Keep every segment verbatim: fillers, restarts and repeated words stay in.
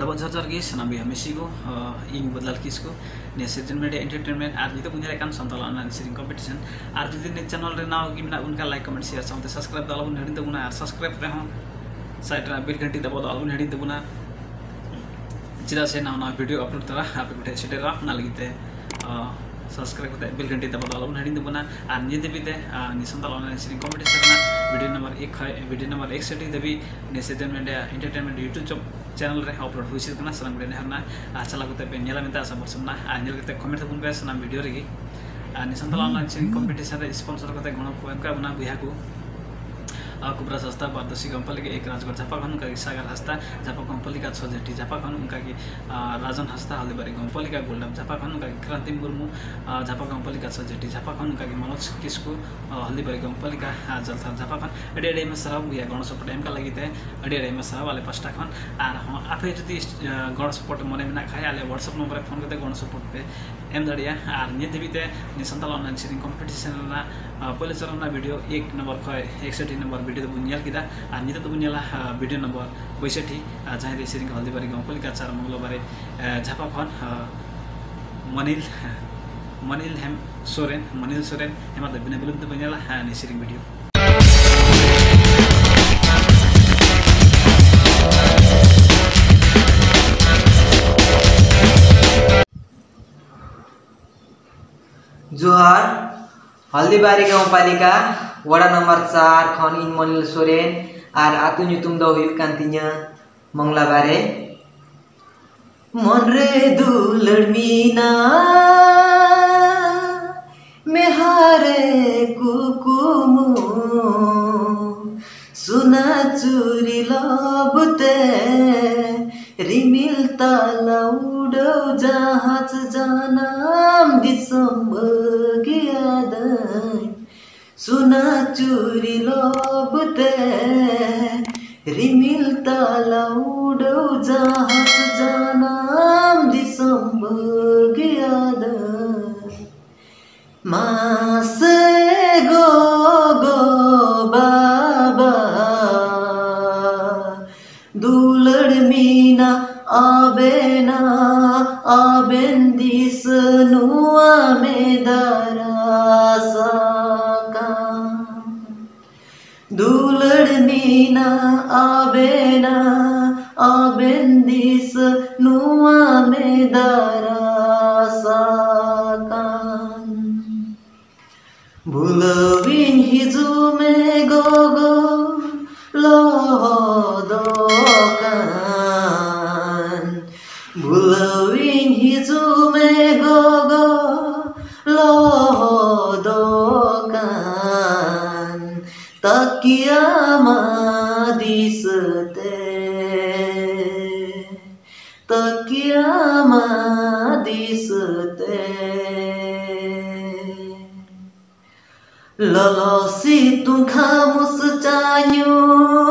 Double ᱡᱚᱦᱟᱨ ᱡᱚᱦᱟᱨ ᱜᱮ ᱥᱟᱱᱟᱢ ᱵᱚᱭᱦᱟ ᱢᱤᱥᱤ ᱠᱚ᱾ ᱟᱸ, ᱤᱧ ᱵᱟᱹᱫᱽᱞᱟᱞ ᱠᱤᱥᱠᱩ, ᱱᱤᱭᱟᱹ ᱥᱤᱨᱡᱚᱱ ᱢᱤᱰᱤᱭᱟ ᱮᱱᱴᱟᱨᱴᱮᱱᱢᱮᱱᱴ ᱟᱨ ᱱᱤᱛᱚᱜ ᱵᱚᱱ ᱧᱮᱞᱮᱫ ᱠᱟᱱ ᱥᱟᱱᱛᱟᱲ ᱚᱱᱞᱟᱭᱤᱱ ᱥᱮᱨᱮᱧ ᱠᱚᱢᱯᱤᱴᱤᱥᱚᱱ᱾ ᱟᱨ ᱡᱩᱫᱤ ᱱᱤᱭᱟᱹ ᱪᱮᱱᱮᱞ ᱨᱮ ᱱᱟᱣᱟ ᱜᱮ ᱢᱮᱱᱟᱜ ᱵᱚᱱ ᱠᱷᱟᱱ, ᱞᱟᱭᱤᱠ, ᱠᱚᱢᱮᱱᱴ, ᱥᱮᱭᱟᱨ ᱥᱟᱶᱛᱮ ᱥᱟᱵᱥᱠᱨᱟᱭᱤᱵ ᱫᱚ ᱟᱞᱚᱵᱚᱱ ᱦᱤᱲᱤᱧ ᱛᱟᱵᱚᱱᱟ᱾ ᱟᱨ ᱥᱟᱵᱥᱠᱨᱟᱭᱤᱵ ᱨᱮᱦᱚᱸ ᱥᱟᱭᱤᱰ ᱨᱮᱱᱟᱜ ᱵᱮᱞ ᱜᱷᱟᱱᱴᱤ ᱫᱟᱵᱟᱣ ᱫᱚ ᱟᱞᱚᱵᱚᱱ ᱦᱤᱲᱤᱧ ᱛᱟᱵᱚᱱᱟ, ᱪᱮᱫᱟᱜ ᱥᱮ ᱱᱟᱣᱟ ᱱᱟᱣᱟ ᱵᱷᱤᱰᱤᱭᱳ ᱟᱯᱞᱳᱰ ᱛᱚᱨᱟ ᱟᱯᱮ ᱠᱚᱴᱷᱮᱱ ᱥᱮᱴᱮᱨᱚᱜᱼᱟ, ᱚᱱᱟ ᱞᱟᱹᱜᱤᱫ ᱛᱮ᱾ ᱟᱸ, ᱥᱟᱵᱥᱠᱨᱟᱭᱤᱵ ᱠᱟᱛᱮ ᱵᱮᱞ ᱜᱷᱟᱱᱴᱤ ᱫᱟᱵᱟᱣ ᱫᱚ ᱟᱞᱚᱵᱚᱱ ᱦᱤᱲᱤᱧ ᱛᱟᱵᱚᱱᱟ᱾ ᱟᱨ ᱱᱤᱭᱟᱹ ᱫᱷᱟᱹᱵᱤᱡ ᱛᱮ, ᱟᱸ, ᱱᱤᱭᱟᱹ ᱥᱟᱱᱛᱟᱲ ᱚᱱᱞᱟᱭᱤᱱ ᱥᱮᱨᱮᱧ ᱠᱚᱢᱯᱤᱴᱤᱥᱚᱱ ᱨᱮᱱᱟᱜ ᱵᱷᱤᱰᱤᱭᱳ ᱱᱟᱢᱵᱟᱨ ᱮᱠ ᱠᱷᱚᱱ ᱵᱷᱤᱰᱤᱭᱳ ᱱᱟᱢᱵᱟᱨ ᱮᱠᱥᱚᱴᱤ ᱫᱷᱟᱹᱵᱤᱡ ᱱᱤᱭᱟᱹ ᱥᱤᱨᱡᱚᱱ ᱢᱤᱰᱤᱭᱟ ᱮᱱᱴᱟᱨᱴᱮᱱᱢᱮᱱᱴ YouTube ᱪᱮᱱᱮᱞ ᱨᱮ ᱟᱯᱞᱳᱰ ᱦᱩᱭ ᱥᱟᱹᱛ ᱠᱟᱱᱟ᱾ ᱥᱟᱱᱟᱢ ᱵᱷᱤᱰᱤᱭᱳ ᱱᱮᱦᱚᱨ ᱨᱮᱱᱟᱜ, ᱟᱨ ᱪᱟᱞᱟᱣ ᱠᱟᱛᱮ ᱯᱮ ᱧᱮᱞᱟ ᱢᱮᱱᱛᱮ ᱟᱥᱟ ᱵᱷᱚᱨᱥᱟ ᱢᱮᱱᱟᱜᱼᱟ᱾ ᱟᱨ ᱧᱮᱞ ᱠᱟᱛᱮ ᱠᱚᱢᱮᱱᱴ ᱛᱟᱵᱚᱱ ᱯᱮ ᱥᱟᱱᱟᱢ ᱵᱷᱤᱰᱤᱭᱳ ᱨᱮᱜᱮ᱾ ᱟᱨ ᱱᱤᱭᱟᱹ ᱥᱟᱱᱛᱟᱲ ᱚᱱᱞᱟᱭᱤᱱ ᱥᱮᱨᱮᱧ ᱠᱚᱢᱯᱤᱴᱤᱥᱚᱱ ᱨᱮ ᱥᱯᱚᱱᱥᱚᱨ ᱠᱟᱛᱮ ᱜᱚᱲᱚ ᱠᱚ ᱮᱢ ᱠᱟᱜ ᱵᱚᱱᱟ ᱵᱚᱭᱦᱟ ᱠᱚ, ᱟᱨ ᱠᱩᱵᱨᱟᱡᱽ ᱦᱟᱸᱥᱫᱟ, ᱵᱟᱨᱫᱚᱥᱤ ᱜᱚᱢᱯᱟᱞᱤᱠᱟ ᱮᱠ ᱨᱟᱡᱽᱜᱚᱲ ᱡᱷᱟᱯᱟ ᱠᱷᱚᱱ, ᱚᱱᱠᱟ ᱜᱮ ᱥᱟᱜᱟᱨ ᱦᱟᱸᱥᱫᱟ ᱡᱷᱟᱯᱟ ᱜᱚᱢᱯᱟᱞᱤᱠᱟ ᱪᱷᱚ ᱡᱷᱟᱹᱴᱤ ᱡᱷᱟᱯᱟ ᱠᱷᱚᱱ, ᱚᱱᱠᱟ ᱜᱮ, ᱟᱨ ᱨᱟᱡᱚᱱ ᱦᱟᱸᱥᱫᱟ ᱦᱚᱞᱫᱤᱵᱟᱨᱤ ᱜᱚᱢᱯᱟᱞᱤᱠᱟ ᱜᱳᱞᱰᱟᱯ ᱡᱷᱟᱯᱟ ᱠᱷᱚᱱ, ᱚᱱᱠᱟ ᱜᱮ ᱠᱨᱟᱱᱛᱤ ᱢᱩᱨᱢᱩ, ᱟᱨ ᱡᱷᱟᱯᱟ ᱜᱚᱢᱯᱟᱞᱤᱠᱟ ᱪᱷᱚ ᱡᱷᱟᱹᱴᱤ ᱡᱷᱟᱯᱟ ᱠᱷᱚᱱ, ᱚᱱᱠᱟ ᱜᱮ ᱢᱚᱱᱳᱡᱽ ᱠᱤᱥᱠᱩ, ᱟᱨ ᱦᱚᱞᱫᱤᱵᱟᱨᱤ ᱜᱚᱢᱯᱟᱞᱤᱠᱟ, ᱟᱨ ᱡᱟᱞᱛᱷᱟᱲ ᱡᱷᱟᱯᱟ ᱠᱷᱚᱱ᱾ ᱟᱹᱰᱤ ᱟᱹᱰᱤ ᱟᱭᱢᱟ ᱥᱟᱨᱦᱟᱣ ᱵᱚᱭᱦᱟ ᱜᱚᱲᱚ ᱥᱚᱯᱚᱦᱚᱫ ᱮᱢ ᱠᱟᱜ ᱞᱟᱹᱜᱤᱫ ᱛᱮ, ᱟᱹᱰᱤ ᱟᱹᱰᱤ ᱟᱭᱢᱟ ᱥᱟᱨᱦᱟᱣ ᱟᱞᱮ ᱯᱟᱥᱴᱟ ᱠᱷᱚᱱ᱾ ᱟᱨᱦᱚᱸ ᱟᱯᱮ ᱡᱩᱫᱤ, ᱟᱸ, ᱜᱚᱲᱚ ᱥᱚᱯᱚᱦᱚᱫ ᱢᱚᱱᱮ ᱢᱮᱱᱟᱜ ᱠᱷᱟᱡ, ᱟᱞᱮ WhatsApp ᱱᱚᱢᱵᱚᱨ ᱨᱮ ᱯᱷᱳᱱ ᱠᱟᱛᱮ ᱜᱚᱲᱚ ᱥᱚᱯᱚᱦᱚᱫ ᱯᱮ ᱮᱢ ᱫᱟᱲᱮᱭᱟᱜᱼᱟ᱾ ᱟᱨ ᱱᱤᱭᱟᱹ ᱫᱷᱟᱹᱵᱤᱡ ᱛᱮ ᱱᱤᱭᱟᱹ ᱥᱟᱱᱛᱟᱲ ᱚᱱᱞᱟᱭᱤᱱ ᱥᱮᱨᱮᱧ ᱠᱚᱢᱯᱤᱴᱤᱥᱚᱱ ᱨᱮᱱᱟᱜ, ᱟᱸ, ᱯᱳᱭᱞᱳ ᱪᱚᱨᱚᱱ ᱨᱮᱱᱟᱜ ᱵᱷᱤᱰᱤᱭᱳ ᱮᱠ ᱱᱚᱢᱵᱚᱨ ᱠᱷᱚᱱ ᱮᱠᱥᱚᱴᱤ ᱱᱚᱢᱵᱚᱨ ᱵᱷᱤᱰᱤᱭᱳ ᱫᱚᱵᱚᱱ ᱧᱮᱞ ᱠᱮᱫᱟ᱾ ᱟᱨ ᱱᱤᱛᱚᱜ ᱫᱚᱵᱚᱱ ᱧᱮᱞᱟ, ᱟᱸ, ᱵᱷᱤᱰᱤᱭᱳ ᱱᱚᱢᱵᱚᱨ ᱯᱚᱸᱭᱥᱚᱴᱴᱤ, ᱟᱨ ᱡᱟᱦᱟᱸᱭ ᱫᱚ ᱥᱮᱨᱮᱧ ᱠᱚ ᱦᱚᱞᱫᱤᱵᱟᱨᱤ ᱜᱚᱢᱯᱚᱞᱤᱠᱟ ᱪᱟᱨ ᱢᱚᱝᱜᱚᱞᱵᱟᱨᱮ, ᱟᱸ, ᱡᱷᱟᱯᱟ ᱠᱷᱚᱱ, ᱟᱸ, ᱢᱚᱱᱤᱞ, ᱢᱚᱱᱤᱞ ᱦᱮᱢ ᱥᱚᱨᱮᱱ, ᱢᱚᱱᱤᱞ ᱥᱚᱨᱮᱱ ᱦᱮᱢᱟ ᱫᱚ ᱵᱤᱱᱟᱹ ᱵᱤᱞᱚᱢ ᱛᱮᱵᱚᱱ ᱧᱮᱞᱟ, ᱦᱮᱸ, ᱱᱤᱭᱟᱹ ᱥᱮᱨᱮᱧ ᱵᱷᱤᱰᱤᱭᱳ᱾ ᱡᱚᱦᱟᱨ, ᱦᱚᱞᱫᱤᱵᱟᱨᱤ ᱜᱟᱶᱯᱟᱞᱤᱠᱟ ᱣᱟᱲᱟ ᱱᱚᱢᱵᱚᱨ ᱪᱟᱨ ᱠᱷᱚᱱ ᱤᱧ ᱢᱚᱱᱤᱞ ᱥᱚᱨᱮᱱ, ᱟᱨ ᱟᱹᱛᱩ ᱧᱩᱛᱩᱢ ᱫᱚ ᱦᱩᱭᱩᱜ ᱠᱟᱱ ᱛᱤᱧᱟᱹ ᱢᱚᱝᱞᱟᱵᱟᱨᱮ᱾ ᱢᱚᱱ ᱨᱮ ᱫᱩᱞᱟᱹᱲ ᱢᱮᱱᱟᱜ, ᱢᱮᱦᱟ ᱨᱮ ᱠᱩᱠᱢᱩ, ᱥᱩᱱᱟ ᱪᱩᱨᱤ ᱞᱚᱵ ᱛᱮ, ᱨᱤᱢᱤᱞ ᱛᱟᱞᱟ ᱩᱰᱟᱹᱣ ᱡᱟᱦᱟᱡᱽ ᱡᱟᱱᱟᱢ ᱫᱤᱥᱚᱢ ᱵᱟᱹᱜᱤᱭᱟᱫᱟᱹᱧ᱾ ᱥᱩᱱᱟ ᱪᱩᱨᱤ ᱞᱚᱵ ᱛᱮ, ᱨᱤᱢᱤᱞ ᱛᱟᱞᱟ ᱩᱰᱟᱹᱣ ᱡᱟᱦᱟᱡᱽ ᱡᱟᱱᱟᱢ ᱫᱤᱥᱚᱢ ᱵᱟᱹᱜᱤᱭᱟᱫᱟᱹᱧ᱾ ᱢᱟᱥᱮ ᱜᱚᱜᱚ ᱵᱟᱵᱟ, ᱫᱩᱞᱟᱹᱲ ᱢᱮᱱᱟᱜ ᱟᱵᱮᱱᱟ ᱟᱵᱮᱱ ᱫᱤᱥᱟᱹ ᱱᱚᱣᱟ ᱢᱮᱫ ᱨᱟᱥᱟ ᱠᱟᱱ᱾ ᱫᱩᱞᱟᱹᱲ ᱢᱮᱱᱟᱜ ᱟᱵᱮᱱᱟ ᱟᱵᱮᱱ ᱫᱤᱥᱟᱹ ᱱᱚᱣᱟ ᱢᱮᱫ ᱨᱟᱥᱟ ᱠᱟᱱ᱾ ᱵᱷᱩᱞᱟᱹᱣᱤᱧ ᱦᱤᱡᱩᱜ ᱢᱮ ᱜᱚᱜᱚ ᱞᱚᱦᱚᱫᱚᱜ ᱠᱟᱱ᱾ ᱵᱷᱩᱞᱟᱹᱣᱤᱧ ᱦᱤᱡᱩᱜ ᱢᱮ ᱜᱚᱜᱚ ᱞᱚᱦᱚᱫᱚᱜ ᱠᱟᱱ᱾ ᱛᱟᱠᱤᱭᱟ ᱢᱟ ᱫᱤᱥᱟᱹᱛᱮ, ᱛᱟᱠᱤᱭᱟ ᱢᱟ ᱫᱤᱥᱟᱹᱛᱮ᱾ ᱞᱚᱞᱚ ᱥᱤᱛᱩᱝ ᱠᱷᱟᱢᱩᱥ ᱪᱟ ᱧᱩ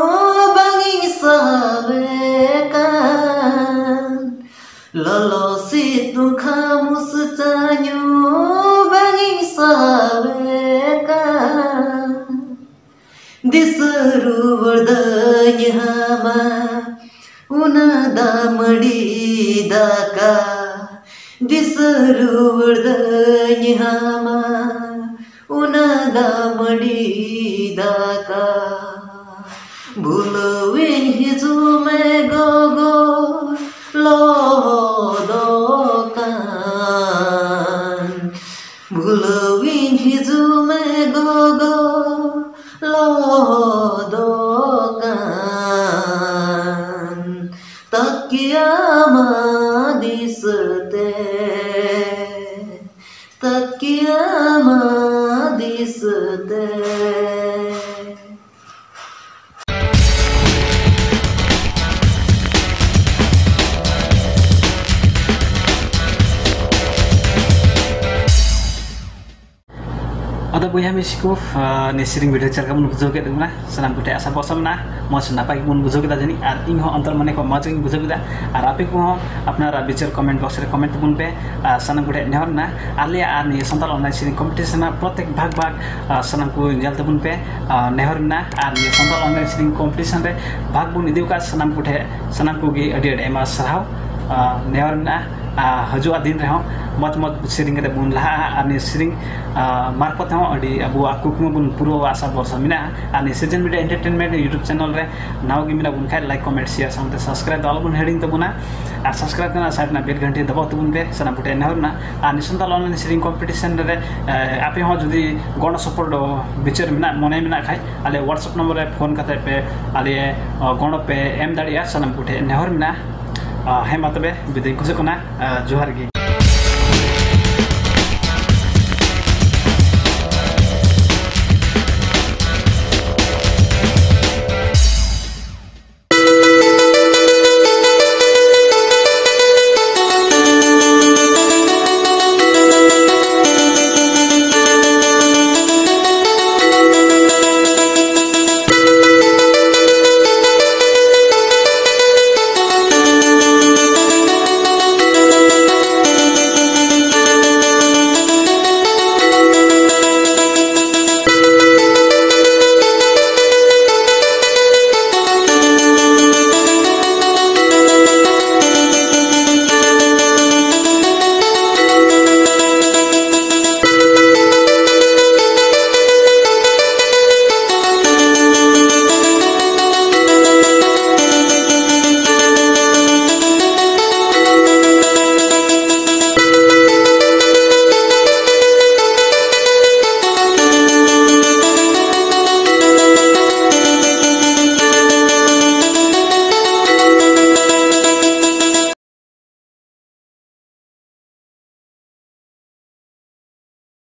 ᱵᱟᱝ ᱤᱧ ᱥᱟᱦᱟᱣᱮ ᱠᱟᱱ᱾ ᱞᱚᱞᱚ ᱥᱤᱛᱩᱝ ᱠᱷᱟᱢᱩᱥ ᱪᱟ ᱧᱩ ᱵᱟᱝ ᱤᱧ ᱥᱟᱦᱟᱣᱮ ᱠᱟᱱ᱾ ᱫᱤᱥᱟᱹ ᱨᱩᱣᱟᱹᱲ ᱫᱟᱹᱧ ᱦᱟᱢᱟ ᱚᱱᱟ ᱫᱟᱜ ᱢᱟᱹᱰᱤ ᱫᱟᱠᱟ᱾ ᱫᱤᱥᱟᱹ ᱨᱩᱣᱟᱹᱲ ᱫᱟᱹᱧ ᱦᱟᱢᱟ ᱚᱱᱟ ᱫᱟᱜ ᱢᱟᱹᱰᱤ ᱫᱟᱠᱟ᱾ ᱵᱷᱩᱞᱟᱹᱣᱤᱧ ᱦᱤᱡᱩᱜ ᱢᱮ ᱜᱚᱜᱚ ᱞᱚᱦᱚᱫᱚᱜ ᱠᱟᱱ᱾ ᱵᱷᱩᱞᱟᱹᱣᱤᱧ ᱦᱤᱡᱩᱜ ᱢᱮ ᱜᱚᱜᱚ ᱞᱚᱦᱚᱫᱚᱜ ᱠᱟᱱ᱾ ᱛᱟᱠᱤᱭᱟ ᱢᱟ ᱫᱤᱥᱟᱹᱛᱮ, ᱛᱟᱠᱤᱭᱟ ᱢᱟ ᱫᱤᱥᱟᱹᱛᱮ᱾ ᱵᱚᱭᱦᱟ ᱢᱤᱥᱤ ᱠᱚ, ᱟᱨ ᱱᱤᱭᱟᱹ ᱥᱮᱨᱮᱧ ᱵᱷᱤᱰᱤᱭᱳ ᱪᱮᱫ ᱞᱮᱠᱟ ᱵᱚᱱ ᱵᱩᱡᱷᱟᱹᱣ ᱠᱮᱫ ᱛᱟᱵᱚᱱᱟ? ᱥᱟᱱᱟᱢ ᱠᱚᱴᱷᱮᱱ ᱟᱥᱟ ᱵᱷᱚᱨᱥᱟ ᱢᱮᱱᱟᱜᱼᱟ, ᱢᱚᱡᱽ ᱱᱟᱯᱟᱭ ᱜᱮᱵᱚᱱ ᱵᱩᱡᱷᱟᱹᱣ ᱠᱮᱫᱟ ᱡᱟᱹᱱᱤᱡ, ᱟᱨ ᱤᱧ ᱦᱚᱸ ᱚᱱᱛᱚᱨ ᱢᱚᱱᱮ ᱠᱷᱚᱱ ᱢᱚᱡᱽ ᱜᱤᱧ ᱵᱩᱡᱷᱟᱹᱣ ᱠᱮᱫᱟ᱾ ᱟᱨ ᱟᱯᱮ ᱠᱚᱦᱚᱸ ᱟᱯᱱᱟᱨᱟᱜ ᱵᱤᱪᱟᱹᱨ ᱠᱚᱢᱮᱱᱴ ᱵᱚᱠᱥ ᱨᱮ ᱠᱚᱢᱮᱱᱴ ᱛᱟᱵᱚᱱ ᱯᱮ᱾ ᱟᱨ ᱥᱟᱱᱟᱢ ᱠᱚᱴᱷᱮᱱ ᱱᱮᱦᱚᱨ ᱢᱮᱱᱟᱜᱼᱟ, ᱟᱞᱮᱭᱟᱜ ᱟᱨ ᱱᱤᱭᱟᱹ ᱥᱟᱱᱛᱟᱲ ᱚᱱᱞᱟᱭᱤᱱ ᱥᱮᱨᱮᱧ ᱠᱚᱢᱯᱤᱴᱤᱥᱚᱱ ᱨᱮᱱᱟᱜ ᱯᱨᱚᱛᱮᱠ ᱵᱷᱟᱜᱽ ᱵᱷᱟᱜᱽ, ᱟᱨ ᱥᱟᱱᱟᱢ ᱠᱚ ᱧᱮᱞ ᱛᱟᱵᱚᱱ ᱯᱮ᱾ ᱟᱨ ᱱᱮᱦᱚᱨ ᱢᱮᱱᱟᱜᱼᱟ, ᱟᱨ ᱱᱤᱭᱟᱹ ᱥᱟᱱᱛᱟᱲ ᱚᱱᱞᱟᱭᱤᱱ ᱥᱮᱨᱮᱧ ᱠᱚᱢᱯᱤᱴᱤᱥᱚᱱ ᱨᱮ ᱵᱷᱟᱜᱽ ᱵᱚᱱ ᱤᱫᱤ ᱟᱠᱟᱫ ᱥᱟᱱᱟᱢ ᱠᱚᱴᱷᱮᱱ, ᱥᱟᱱᱟᱢ ᱠᱚᱜᱮ ᱟᱹᱰᱤ ᱟᱹᱰᱤ ᱟᱭᱢᱟ ᱥᱟᱨᱦᱟᱣ᱾ ᱟᱨ ᱱᱮᱦᱚᱨ ᱢᱮᱱᱟᱜᱼᱟ, ᱟᱨ ᱦᱤᱡᱩᱜᱼᱟ ᱫᱤᱱ ᱨᱮᱦᱚᱸ ᱢᱚᱡᱽ ᱢᱚᱡᱽ ᱥᱮᱨᱮᱧ ᱠᱟᱛᱮ ᱵᱚᱱ ᱞᱟᱦᱟᱜᱼᱟ, ᱟᱨ ᱱᱤᱭᱟᱹ ᱥᱮᱨᱮᱧ, ᱟᱨ ᱢᱟᱨᱯᱷᱚᱛ ᱦᱚᱸ ᱟᱹᱰᱤ ᱟᱵᱚᱣᱟᱜ ᱠᱩᱠᱢᱩ ᱵᱚᱱ ᱯᱩᱨᱟᱹᱣᱟ, ᱟᱥᱟ ᱵᱷᱚᱨᱥᱟ ᱢᱮᱱᱟᱜᱼᱟ᱾ ᱟᱨ ᱱᱤᱭᱟᱹ ᱥᱤᱡᱮᱱ ᱢᱤᱰᱤᱭᱟ ᱮᱱᱴᱟᱨᱴᱮᱱᱢᱮᱱᱴ YouTube ᱪᱮᱱᱮᱞ ᱨᱮ ᱱᱟᱣᱟ ᱜᱮ ᱢᱮᱱᱟᱜ ᱵᱚᱱ ᱠᱷᱟᱡ, ᱞᱟᱭᱤᱠ, ᱠᱚᱢᱮᱱᱴ, ᱥᱮᱭᱟᱨ ᱥᱟᱶᱛᱮ ᱥᱟᱵᱥᱠᱨᱟᱭᱤᱵ ᱫᱚ ᱟᱞᱚ ᱵᱚᱱ ᱦᱤᱲᱤᱧ ᱛᱟᱵᱚᱱᱟ᱾ ᱟᱨ ᱥᱟᱵᱥᱠᱨᱟᱭᱤᱵ ᱨᱮᱱᱟᱜ ᱥᱟᱭᱤᱰ ᱨᱮᱱᱟᱜ ᱵᱮᱞ ᱜᱷᱟᱱᱴᱤ ᱫᱟᱵᱟᱣ ᱛᱟᱵᱚᱱ ᱯᱮ, ᱥᱟᱱᱟᱢ ᱠᱚᱴᱷᱮᱱ ᱱᱮᱦᱚᱨ ᱢᱮᱱᱟᱜᱼᱟ᱾ ᱟᱨ ᱱᱤᱭᱟᱹ ᱥᱟᱱᱛᱟᱲ ᱚᱱᱞᱟᱭᱤᱱ ᱥᱮᱨᱮᱧ ᱠᱚᱢᱯᱤᱴᱤᱥᱚᱱ ᱨᱮ, ᱮ, ᱟᱯᱮ ᱦᱚᱸ ᱡᱩᱫᱤ ᱜᱚᱲᱚ ᱥᱚᱯᱚᱦᱚᱫ ᱵᱤᱪᱟᱹᱨ ᱢᱮᱱᱟᱜ, ᱢᱚᱱᱮ ᱢᱮᱱᱟᱜ ᱠᱷᱟᱡ, ᱟᱞᱮ WhatsApp ᱱᱚᱢᱵᱚᱨ ᱨᱮ ᱯᱷᱳᱱ ᱠᱟᱛᱮ ᱯᱮ ᱟᱞᱮ, ᱚ, ᱜᱚᱲᱚ ᱯᱮ ᱮᱢ ᱫᱟᱲᱮᱭᱟᱜᱼᱟ, ᱥᱟᱱᱟᱢ ᱠᱚᱴᱷᱮᱱ ᱱᱮᱦᱚᱨ ᱢᱮᱱᱟᱜᱼᱟ᱾ ᱟ, ᱦᱮᱸ, ᱢᱟ ᱛᱚᱵᱮ ᱵᱤᱫᱟᱹᱭ ᱠᱷᱚᱡᱚᱜ ᱠᱟᱱᱟ᱾ ᱟ, ᱡᱚᱦᱟᱨ ᱜᱮ᱾